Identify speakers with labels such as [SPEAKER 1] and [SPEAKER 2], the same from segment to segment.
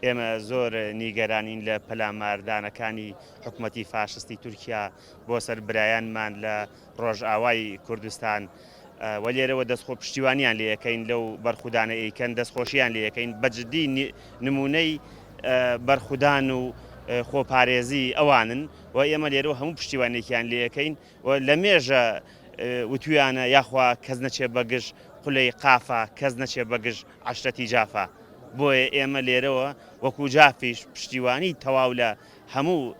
[SPEAKER 1] ئێمە زۆر نیگەرانین لە پەلاماردانەکانی حکومەتی فاشستی تورکیا بۆ سەر برایانمان لە ڕۆژئاوای کوردستان و لێرەوە دەستخۆ پشتیوانیان لێ ئەکەین لەو بەرخودانە ئەیکەن دەستخۆشیان لێ ئەکەین بە جدی نمونەی بەرخودان و خۆپارێزی ئەوانن و ئێمە لێرەوە هەموو پشتیوانێکیان لێ ئەکەین و لە مێژە وتویانە یاخوا کەس نەچێ بەگژ قولەی قافا کەس نەچێ بەگژ عەشرەتی جافا بۆیە ئێمە لێرەوە وەکو جافیش پشتیوانی تەواو لە هەموو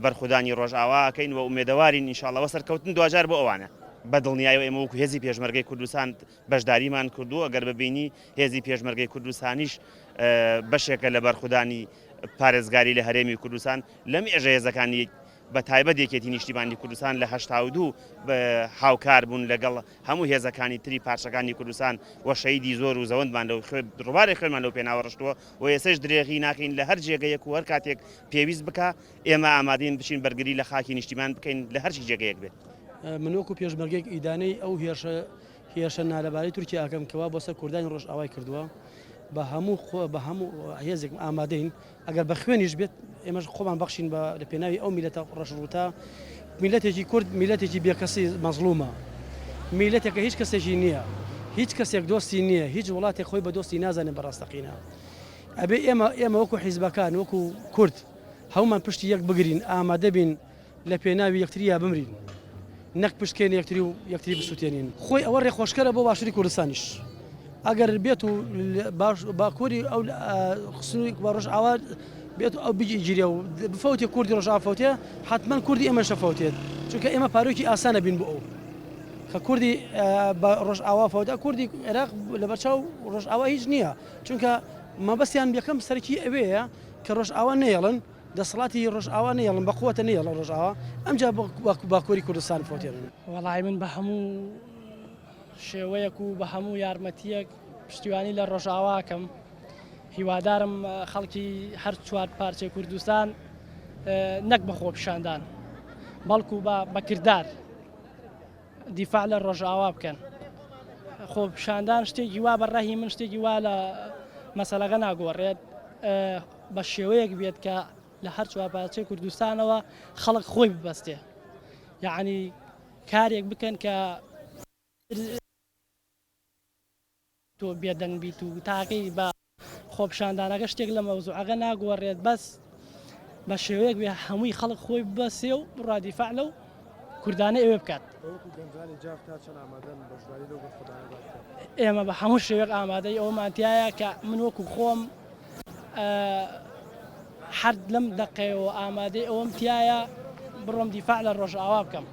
[SPEAKER 1] بەرخودانی ڕۆژئاوا ئەکەین و ئومێدەوارین ان شاء اللە وە سەرکەوتن دواجار بۆ ئەوانە. بە دڵنیایەوە ئێمە وەکو هێزی پێشمەرگەی کوردستان بەشداریمان کردووە، گەر ببینی هێزی پێشمەرگەی کوردستانیش بەشێکە لە بەرخودانی پارێزگاری لە هەرێمی کوردستان، لەمێژە هێزەکانی بە تایبەت یەکێتی نیشتیمانی کوردستان لە 82 هاوکار بوون لەگەڵ هەموو هێزەکانی تری پارچەکانی کوردستان و شەهیدی زۆر و زەوەندمان لەو ڕووبارێک خوێنمان لەو پێناوە ڕشتووە و ئێستەش درێغی ناکەین لە هەر جێگەیەک و هەر کاتێک پێویست بکا ئێمە ئامادەین بچین بەرگری لە خاکی نیشتیمان بکەین لە هەرچی جێگەیەک بێت.
[SPEAKER 2] من وەکو پێشمەرگەیەک ئیدانەی ئەو هێرشە هێرشە نالەبارەی تورکیا ئەکەم کەوا بۆ سەر کوردانی ڕۆژئاوای کردووە بە هەموو بە هەموو هێزێک ئامادەین ئەگەر بە خوێنیش بێت ئێمەش خۆمان بەخشین بە لە پێناوی ئەو میلەتە ڕەش ڕووتە میلەتێکی کورد میلەتێکی بێکەسی مەزڵومە میلەتێکە هیچ کەسێکی نییە هیچ کەسێک دۆستی نییە هیچ وڵاتێک خۆی بە دۆستی نازانێت بە ڕاستەقینە ئەبێ ئێمە ئێمە وەکو حیزبەکان وەکو کورد هەمومان پشتی یەک بگرین ئامادە بین لە پێناوی یەکتریا بمرین نەک پشت کەینە یەکتری و یەکتری بسوتێنین. خۆی ئەوە ڕێخۆشکەرە بۆ باشوری کوردستانیش ئەگەر بێت و باکوری ئەو سنوری ڕۆژئاوا بێت و ئەو بگیرێ و بفەوتێ کوردی ڕۆژئاوا فەوتێ حتمما کوردی ئێمەش دەفەوتێت چونکە ئێمە پارۆکی ئاسانە بین بۆ ئەو کە کوردی ڕۆژئاوا فەوتا کوردی عێراق لەبەرچاو ڕۆژئاوا هیچ نییە چونکە مەبەستیان یەکەم سەرەکی ئەوەیە کە ڕۆژئاوا نەیەڵن دەسەڵاتی ڕۆژئاوا نەیەڵن بە قوتە نەیەڵن ڕۆژئاوا ئەمجا باکووری کوردستان فەوتێنن.
[SPEAKER 3] وەڵایی من بە هەموو شێوەیەک و بە هەموو یارمەتییەک پشتیوانی لە ڕۆژئاوا ئەکەم هیوادارم خەڵکی هەر چوار پارچەی کوردستان نەک بە خۆپیشاندان بەڵکو بە بەکردار دیفاع لە ڕۆژئاوا بکەن خۆپیشاندان شتێکی وا بە ڕەهی من شتێکی وا لە مەسەلەکە ناگۆڕێت بە شێوەیەک بێت کە لە هەر چوارپارچەی کوردستانەوە خەڵک خۆی ببەستێ یعنی کارێک بکەن کە تۆ بێدەنگ بیت و تاکەی بە خۆپیشاندانەکە شتێک لە مەوزوعەکە ناگۆڕێت بەس بە شێوەیەک بێ هەمووی خەڵک خۆی ببەسێ و بڕا دیفاع لەو کوردانە ئەوێ بکات. ئێمە بە هەموو شێوەیەک ئامادەی ئەوەمان تیایە کە من وەکو خۆم هەر لەم دەقەیەوە ئامادەی ئەوەم تیایە بڕۆم دیفاع لە ڕۆژئاوا بکەم.